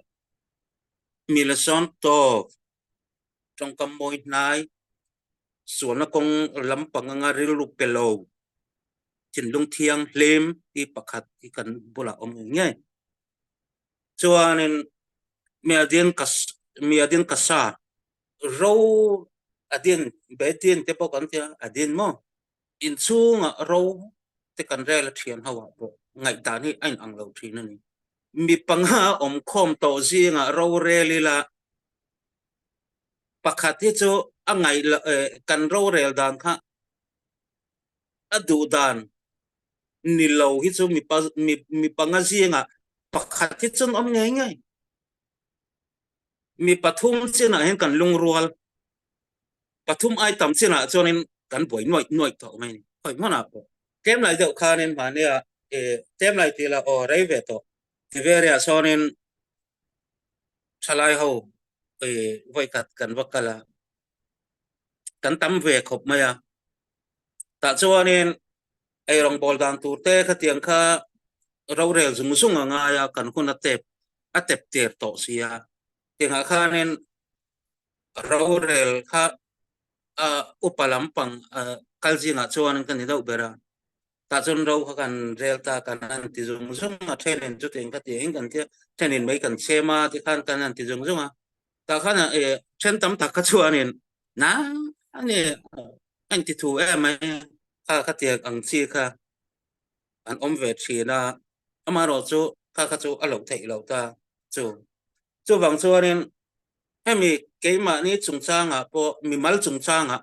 Milason Tov tawngkam mawi hnai sualna kawng lampang anga rilru pe lo thinlung thianghlim hi pakhat hi kan bulah awm ngei ngei. Chuanin Miadin Miadin Kasar ro Adin Bedin te pawh kan tia Adin maw inchhungah ro te kan rel a thian ho ah pawh ngaihdan hi a inang lo thin a ni. Mi panga awmkhawm tawh zingah ro rel ila pakhat hi chu a ngaih loh kan rorel dan kha a duh dan ni lo hi chu mi mi panga zingah pakhat hi chuan awm ngei ngei. Mi pathum chinah hian kan lungrual pathum ai tam chinah chuanin kan buai nuaih nuaih tawh mai a ni. Khawi hmunah pawh tlem lai deuh khanin mahnia tlem lai tih lah aw rei ve tawh Tiberia sawnin thalai ho vawikhat kan va kal a, kan tam ve khawp mai a. Tah chuanin eirawngbawl dan tur te khatiang kha rorel zung zung a ngai a, kan hun a tep a tep tir tawh si a. Tiangah khanin rorel kha upa lampang kal zingah chuan ka ni deuh ber a. Tah chuan ro kha kan rel ta kan han ti zung zung a, thenin chutiang ka ti eng kan tia, thenin mai kan chhem a tikhan kan han ti zung zung a. Tah khan then tam tak kha chuanin na ani a inti thu em mai kha kha tiang ang chi kha an awm ve thin a, amaherawh chu kha kha chu a lo theih loh ta chu. Chuvang chuanin hemi keimahni chungchangah pawh mimal chungchangah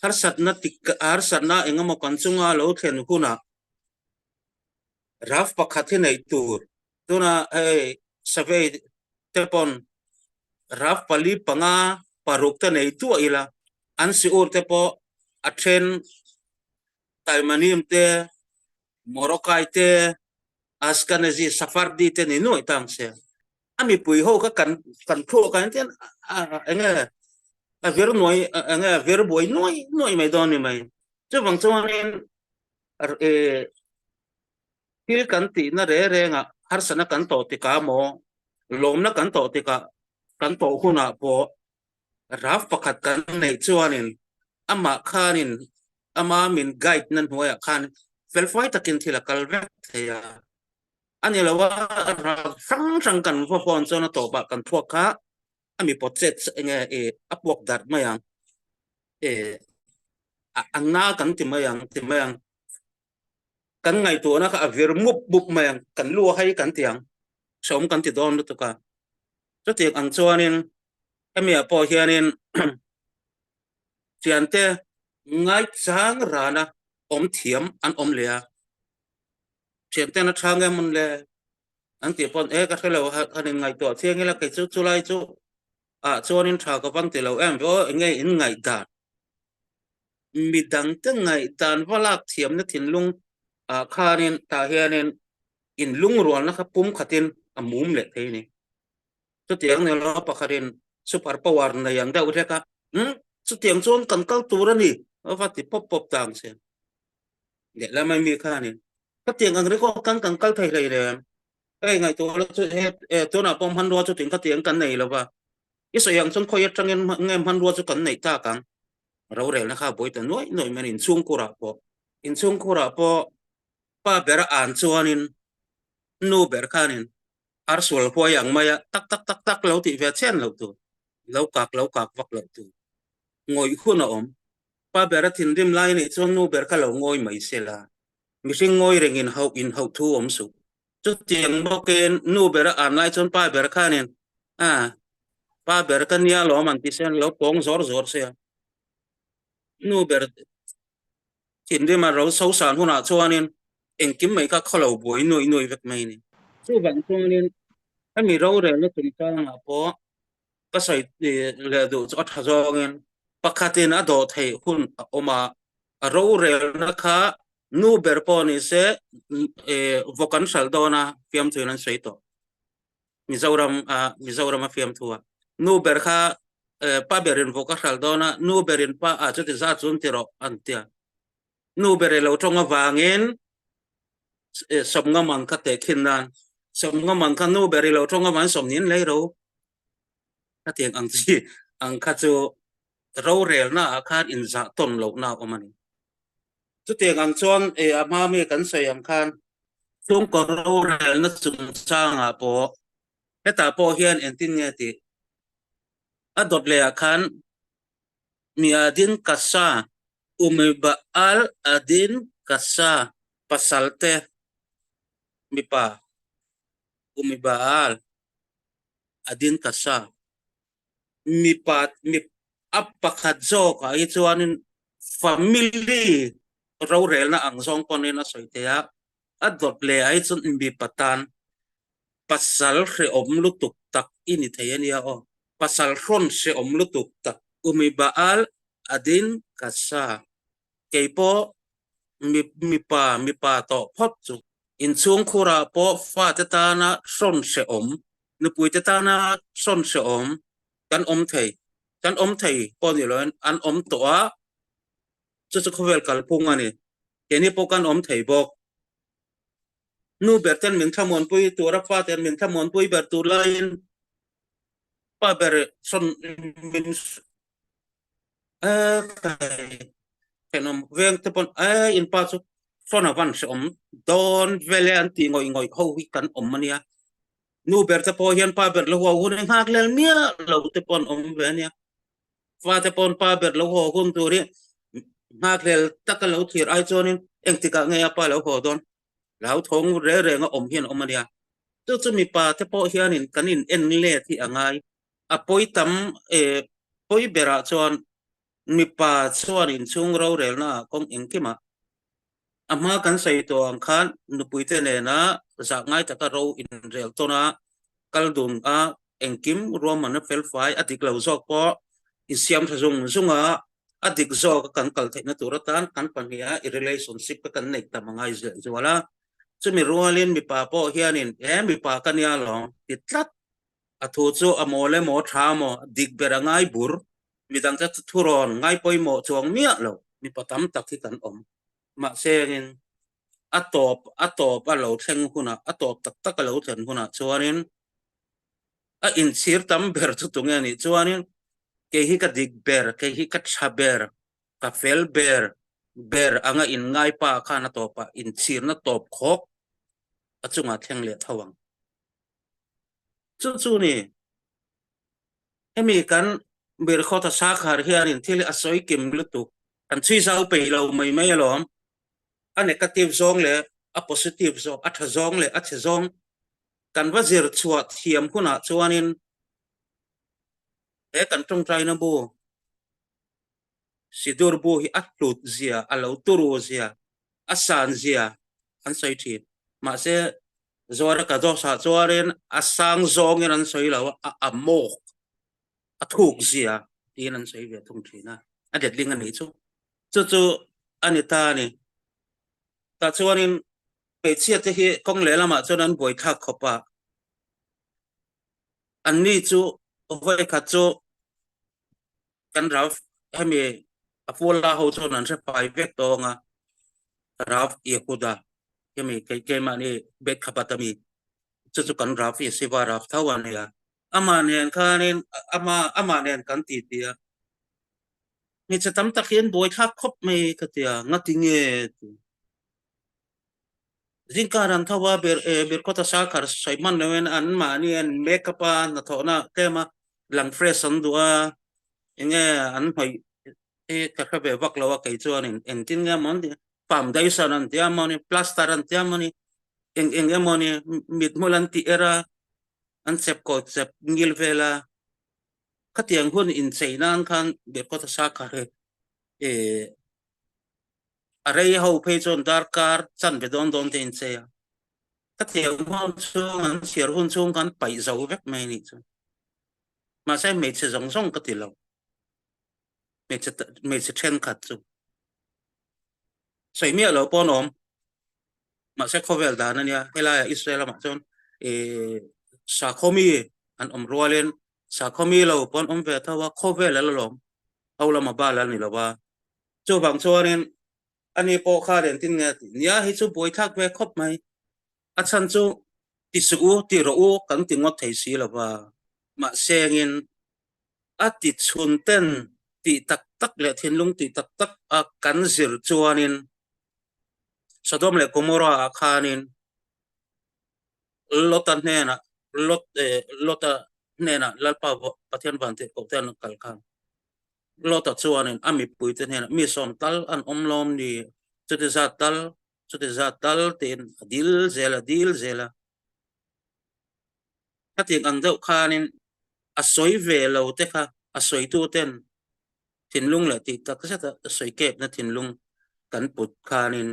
harsatna tik harsatna engemaw kan chunga lo thlen hunah raf pakhat hi neih tur tuna hei survey te pawn raf pali panga paruk te nei duah ila an siur te pawh a then Taimanim te Morokai te Ashkenazi Sephardi te ni nuaih ta ang se. A mipui ho kha kan kan thluak ah hian enge a vir nuai enge a vir buai nuai nuai mai dawn ni mai. Chuvang chuanin thil kan tihna re rengah harsatna kan tawh tikah maw lawmna kan tawh tikah kan tawh hunah pawh raf pakhat kan neih chuanin amah khanin ama min guide na hnuaiah khan felfai takin thil a kal vek thei a. A ni lo a, ral hrang hrang kan va hawn chuan a tawpah kan thuak kha a mi pawt chet enge i a puak darh mai ang i a na kan ti mai ang ti mai ang kan ngaihtuahna kha a vir mup mup mai ang kan lu a hai kan ti ang hrehawm kan ti dawn lutuk a chutiang ang chuanin hemi ah pawh hianin thiante ngaichang rana awm thiam an awm leh a. Thianten a tha nge mawn le an tih pawn e ka hrelo han in ngaihtuah chiang ila kei chu chulai chu. Ah chuanin tha ka van ti lo em ve aw, enge in ngaihdan? Midangte ngaihdan va lak thiamna thinlung ah khanin tah hianin in lungrualna kha pum khatin a mum leh thei a ni. Chutiang ni lo pakhatin super power nei ang deuh hlek a, umm chutiang chuan kan kal tur a ni a va ti pawp pawp ta ang che. Lehlam ami khanin khatiang ang record kan kan kal thei hlei reng. Hei ngaihtuah la chu he tunah pawh hmanrua chu tin khatiang kan nei lo va, i sawi ang chuan khawi atangin nge hmanrua chu kan neih tak ang? Rorelna kha buai ta nuai nuai mai a ni, inchhungkhurah pawh. Inchhungkhurah pawh pa ber a an chuanin nu ber khanin ar sual huai ang mai a tak tak tak tak lo tih ve chhen loh tur, lo kak lo kak vak loh tur. Ngawih hun a awm. Pa ber a thinrim lai anih chuan nu ber kha lo ngawi mai sela. Mihring ngawi rengin hauh in hauh thu awm suh. Chutiang bawkin nu ber a an lai chuan pa ber khanin a pa ber ka nia lawm an ti se lo pawng zawr zawr se a. Nu ber thinrim a ro so san hunah chuanin engkim mai kha khawlo buai nuai nuai vek mai a ni. Chuvang chuanin hemi rorelna chungchangah pawh ka sawi leh duh chu a tha zawngin pakhatin a dawh theih hun a awm a, a rorelna kha nu ber pawh ni se vawk an hralh dawn a fiamthuin an sawi tawh. Mizoram a Mizoram a fiamthu a nu ber kha pa berin vawk a hralh dawn a nu berin pa a chuti zat chu an ti rawh an tia. Nu ber i lo tawng avangin sawmnga man kha tehkhin nan sawmnga man kha nu ber i lo tawng avangin sawmnin lei ro khatiang ang chi ang kha chu rorelna ah khan inzah tawn lohna a awm a ni. Chutiang ang chuan e a hma mi kan sawi ang khan chhungkaw rorelna chungchangah pawh hetah pawh hian engtin nge tih a dawt leh ah khan mi a din kasa Umibaal Adin Kasa pasalte mipa Umibaal Adin Kasa mipa mi a pakhat zawkah hi chuanin family rorelna ang zawng pawhin a sawi thei a, a dawt leh ah hi chuan mipa tan pasal hrehawm lutuk tak i ni thei a nia aw. Pasal hrawn hrehawm lutuk tak Umibaal Adin Kasa kei pawh mi mipa mipa tawh phawt chu inchhungkhurah pawh fate tana hrawn hrehawm, nupuite tana hrawn hrehawm kan awm thei, kan awm thei pawh ni loin an awm tawh a, chu chu khawvel kalphung a ni. Keini pawh kan awm thei bawk. Nu ber ten min thlamuanpui tur a, fa ten min thlamuanpui ber tur laiin pa ber hrawn min thenawm veng te pawn e in pa chu hrawn a van hrehawm dawn vel e an tih ngawih ngawih ho hi kan awm a nia. Nu ber te pawh hian pa ber lo haw hun hi nghak lel miah lo te pawh an awm ve a nia. Fa te pawn pa ber lo haw hun tur hi nghak lel taka lo thlir ai chuanin engtikah nge a pa lo haw dawn hlauthawng reng reng a awm hian a awm a nia. Chu chu mipa te pawh hianin kan in en let hi a ngai. A pawi tam e pawi berah chuan mipa chuan inchhung rorelna ah kawng engkimah a hma kan sawi tawh ang khan nupuite nena zah ngai taka ro inrel tawn a, kal dun a, engkim ruahmanna felfai a dik lo zawk pawh insiam tha zung zung a, a dik zawk a kan kal theihna tur atan kan pahniha i relationship kha kan neih tam a ngai zel zual a. Chumi rualin mipa pawh hianin he mipa ka nia lawng ti tlat a thu chu a mawl emaw tha emaw dik ber a ngai bur midang te thurawn ngai pawimawh chuang miah lo mipa tam tak hi kan awm. Mahse engin a tawp a tawp a lo thleng hunah a tawp tak tak a lo thlen hunah chuanin a inchhir tam ber chu tunge anih chuanin kei hi ka dik ber kei hi ka tha ber ka fel ber ber anga inngai pa khan a tawpah inchhirna tawp khawk a chungah thleng leh tho ang. Chu chu ni hemi kan Birkhawta Sakhar hianin thil a sawi kim lutuk kan chhui zau peih lo mai mai alawm. A negative zawng leh a positive zawng, a tha zawng leh a chhe zawng kan va zir chhuah thiam hunah chuanin he kan tawngtaina bu Sidur bu hi a hlut zia, a lo turu zia, a san zia an sawi thin. Mahse Zoara Kadosh ah chuanin a sang zawngin an sawi lo a, a mawk. A thuk zia tiin an sawi ve thung thin a, a letling a nih chu. Chu chu a ni ta a ni. Tah chuanin hmeichhia te hi kawng lehlamah chuan an buaithlak khawp a, anni chu vawikhat chu kan Rav hemi a Pula ho chuan an hre fai vek tawng a, Rav Yehuda hemi kei keimahni Beit Khabat ami chu chu kan Rav Yeshiva Rav tho a nia. Amah nen khanin ama amah nen kan ti ti a, hmeichhe tam tak hi an buaithlak khawp mai ka ti a, ngati nge ti. Zingkar an tho a, ber berkawta sarkar sawi hman loin an mahni an make up a, hnathawhna tlem a lang fresh an duh a, enge an hnawih hi ka hre ve vak lo a kei chuanin engtin nge maw an tih foundation an tia mawni plaster an tia mawni eng eng emawni mithmul an tih er a an chep kawi chep ngil vel a, khatiang hun inchei nan khan berkawta sarkar hi eh A rei ho phei chuan darkar chanve dawn dawn te in chei a, ka thiam hun chhung an chhiar hun chhung khan paih zo vek mai anih chu. Mahse hmeichhe zawng zawng ka ti lo, hmeichhe hmeichhe thenkhat chu sawi miah lo pawh an awm, mahse khawvel dan a nia, helaiah Israel lamah chuan ih sakhaw mi an awm rualin sakhaw mi lo pawh an awm ve tho a, khawvel a la lawm, ho lama bal a ni lo a. Chuvang chuanin ani pawh kha engtin nge a tih? Nia, hei chu buaithlak ve khawp mai. A chhan chu ti suh u, ti rawh u kan ti ngawt thei si lo va. Mahsengin a ti chhun ten tih tak tak leh thinlung tih tak tak a kan zir chuanin Sodom leh Gomorrah ah khanin Lota hnenah Lot Lota hnenah Lalpa Pathian Vantirhkoh te an kal khan Lota chuanin a mipuite hnenah mi sawm tal an awm lawm ni, chuti zat tal, chuti zat tal tiin a dil zel a dil zel a. Khatiang ang deuh khanin a sawi ve lo te kha a sawitu ten thinlung leh tih tak zeta sawi kepna thinlung kan put khanin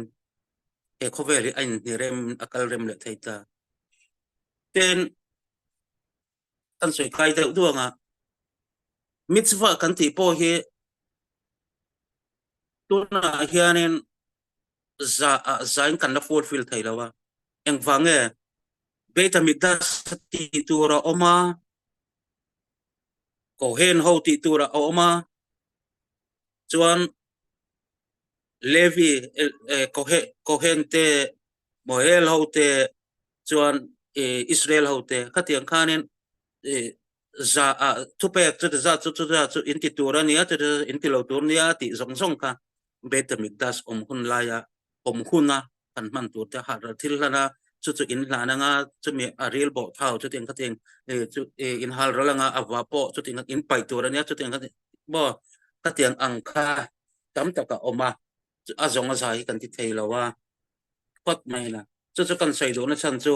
he khawvel hi a inhni rem a kal rem leh thei ta. Ten kan sawi kai deuh duang a, mitzvah kan tih pawh hi tunah hianin za ah zain kan la fulfill thei lo a, engvang nge Beit HaMikdash tih tur a awm a, Kohen ho tih tur a awm a, chuan Levi Kohen te Mohel ho te chuan Israel ho te khatiang khanin za ah thupek chu za chu chu za chu in ti tur a nia chu in ti lo tur nia tih zawng zawng kha Beit HaMikdash awm hun laia awm huna kan hman tur te harh thil hlan a chu chu in hlan anga chumi a ril bawh thau chutiang khatiang chu in hal ral anga a va pawh chutiang in paih tur a nia chutiang khatiang maw khatiang ang kha tam tak a awm a a zawng a zai hi kan ti thei lo a phawt mai la chu chu kan sawi duhna chhan chu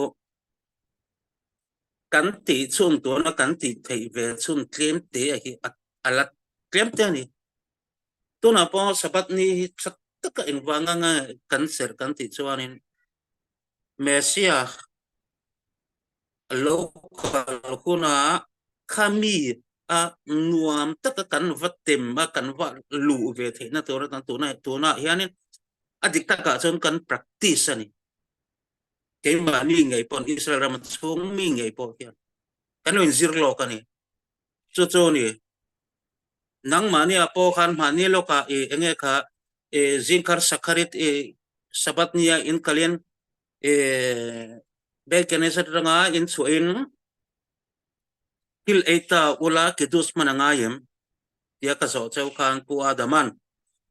kan tih chhun tuna kan tih theih ve chhun tlem te a hi a la tlem te a ni tunah pawh Sabbath ni hi tha taka engvang anga kan serh kan tih chuanin Messiah lo kal huna khami a nuam taka kan va tem a kan va luh ve theihna tur atan tuna tunah hianin a dik takah chuan kan practice a ni keimahni ngei pawh Israel rama chhung mi ngei pawh hian kan lo inzir lawk a ni chu chu ni nangmahni ah pawh khan mahni lawkah i enge kha i zingkar sakharit i Sabbath nia in kalin i Beit Knesset atanga in chhuahin thil ei ta ula Kiddush hman a ngai em tia ka zawh cheu khan Pu Adaman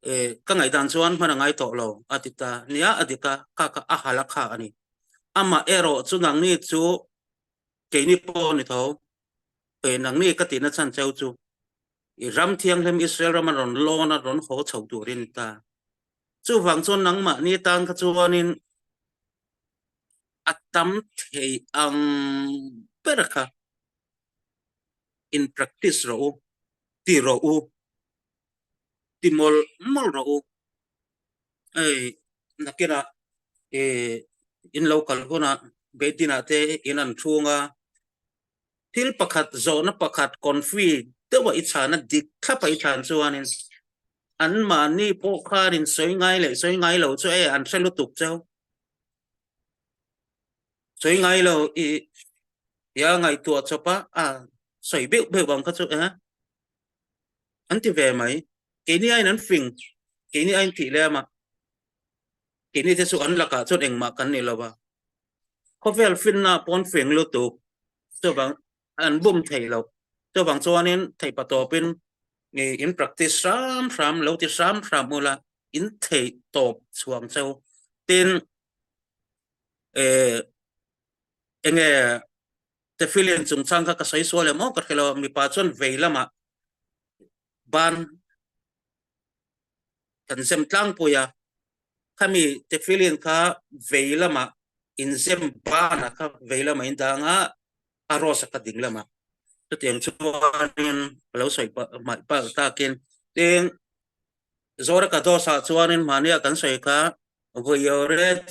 e ka ngaihdan chuan hman a ngai tawh lo a ti ta nia a dik a kha kha a halakha a ni amah erawh chu nangni chu keini pawh ni tho e nangni ka tihna chhan cheu chu i ram thianghlim Israel rama rawn lawn a rawn haw chho turin ta chuvang chuan nangmahni tan kha chuanin a tam thei ang ber kha in practice rawh u ti rawh u ti mawlh mawlh rawh u hei nakinah ih in lo kal hunah Beit Din ah te in an chhung a thil pakhat zawhna pakhat confi deuha i chhana dik thlapa i chhan chuanin anmahni pawh khanin sawi ngai leh sawi ngai lo chu e an hre lutuk cheu. Sawi ngai lo i tia ngaihtuah chawp a, a sawi beuh beuh ang kha chu e an ti ve mai. Keini aiin an fing, keini aiin thih lem a, keini te chu an lakah chuan engmah kan ni lo va. Khawvel finna pawn fing lutuk chuvang an bum thei lo. Chuvang chuanin theihpa tawpin in practice hram hram lo ti hram hram ula in theih tawp chhuang cheu. Tin, eh enge tefillin chungchang kha ka sawi sual em aw ka hre lo a, mipa chuan vei lamah ban kan zem tlangpui a, khami tefillin kha vei lamah inzem ban a kha vei lamah in dang a, a rose a kha ding lamah chutiang chuanin ka lo sawi hmaih palh takin tin Zora Kadosh-ah chuanin mahnia kan sawi kha Vayoret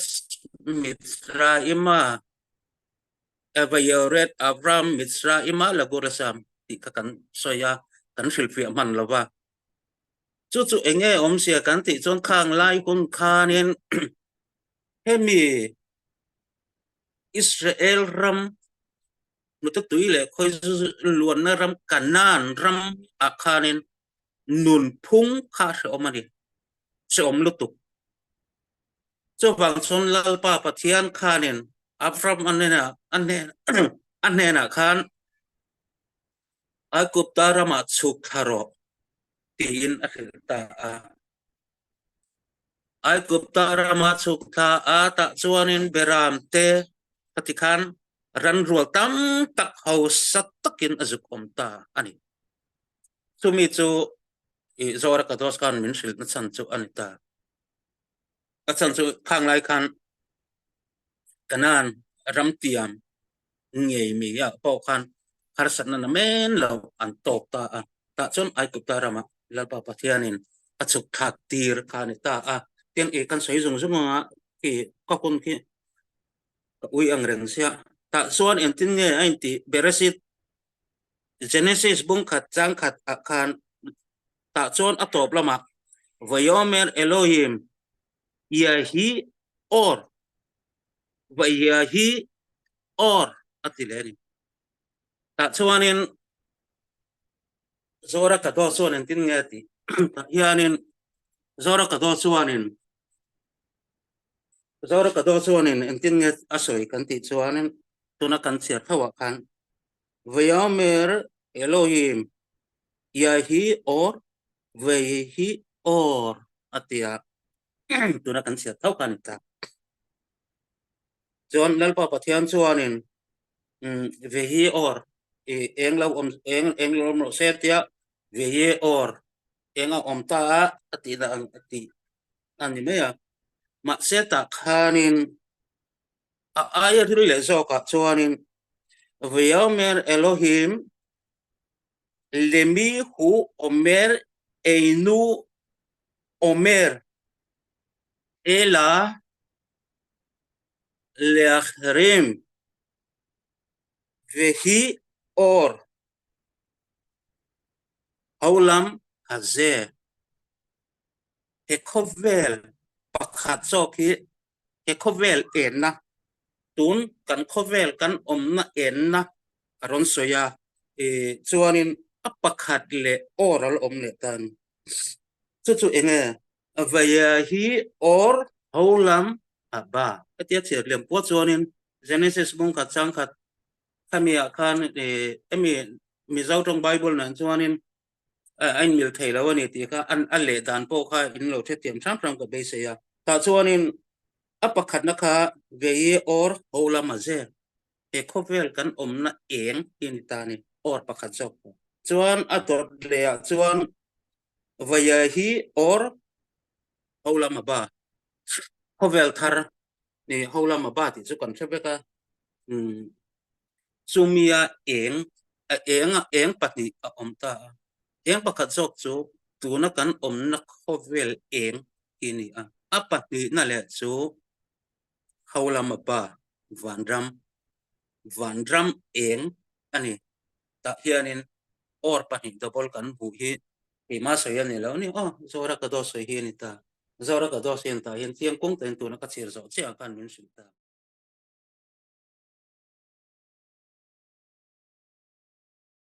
Mitzrayima Vayoret Avram Mitzrayima Lagurasam tih kha kan sawi a, kan hrilhfiah hman lo va. Chu chu eng nge awmzia kan tih chuan khang lai hun khanin hemi Israel ram hnute tui leh khawi luanna ram Canaan ram ah khanin nunphung kha a hrehawm a ni, hrehawm lutuk. Chuvang chuan Lalpa Pathian khanin Abraham a hnenah a hnenah khan Aigupta ramah chhuk thla rawh tiin a hrilh ta a. Aigupta rama chhuk thla a tah chuanin Beram te khati khan ranrual tam tak hausa takin a zuk awm ta a ni. Chumi chu i Zohar Kadosh khan min hrilh na chhan chu a ni ta. A chhan chu khang lai khan Canaan ram tiam ngei mi ah pawh khan harsatna na men lo an tawk ta a. Tah chuan Aigupta ramah Lalpa Pathianin a chhuk thlak tir kha a ni ta a. Tiang i kan sawi zung zung anga khi ka hun khi ka ui ang reng sia. Tah chuan engtin nge a intih Bereshit Genesis bung khat chang khat ah khan tah chuan a tawp lamah Vayomer Elohim Yahi Or Vayahi Or a ti leh a ni. Tah chuanin Zora Kadosh chuan engtin nge a tih? Tah hianin Zora Kadosh chuanin Zora Kadosh chuanin engtin nge a sawi kan tih chuanin tuna kan chhiar tho ah khan Vayomer Elohim Yahi Or Veihi Or a ti a, tuna kan chhiat tho kha a ni ta. Chuan Lalpa Pathian chuanin Veihi Or i eng lo awm eng eng lo awm rawh se tia Veihi Or eng a awm ta a a tih dah ang a tih a ni mai a. Mahse tah khanin A aia ril leh zawkah chuanin Vayomer Elohim lemi hu omer einu omer ela leachrim vehi or haolam hazeh. He khawvel pakhat zawk hi he khawvel enna, tun kan khawvel kan awmna enna a rawn sawi a, chuanin a pakhat leh or a la awm leh ta a ni. Chu chu eng nge? Vaia hi or ho lam a ba. Hetia chhiar liam pawh chuanin Genesis bung khat chang khat khami ah khan hemi Mizo tawng Bible nen chuanin a inmil thei lo a ni tih kha a leh dan pawh kha in lo hrethiam hram hram ka beisei a. Tah chuanin a pakhatna kha vei or ho lama zel he khawvel kan awmna eng hi a ni ta a ni, or pakhat zawk pawh. Chuan a dawt lehah chuan vaia hi or ho lama ba, khawvel thar ni ho lama ba tih chu kan hre vek a, Chumia eng a eng a eng pahnih a awm ta a, eng pakhat zawk chu tuna kan awmna khawvel eng hi a ni a, a pahnihna leh chu Haulama Pa Vanram, Vanram eng a ni. Tah hianin. Or pahnih double kan hmuh hi keimah sawi a ni lo ni aw, Zora ka dawt sawi hi a ni ta. Zora ka dawt hian tah hian chiang kawng takin tuna ka chhir zawh chiah ah khan min hrilh ta.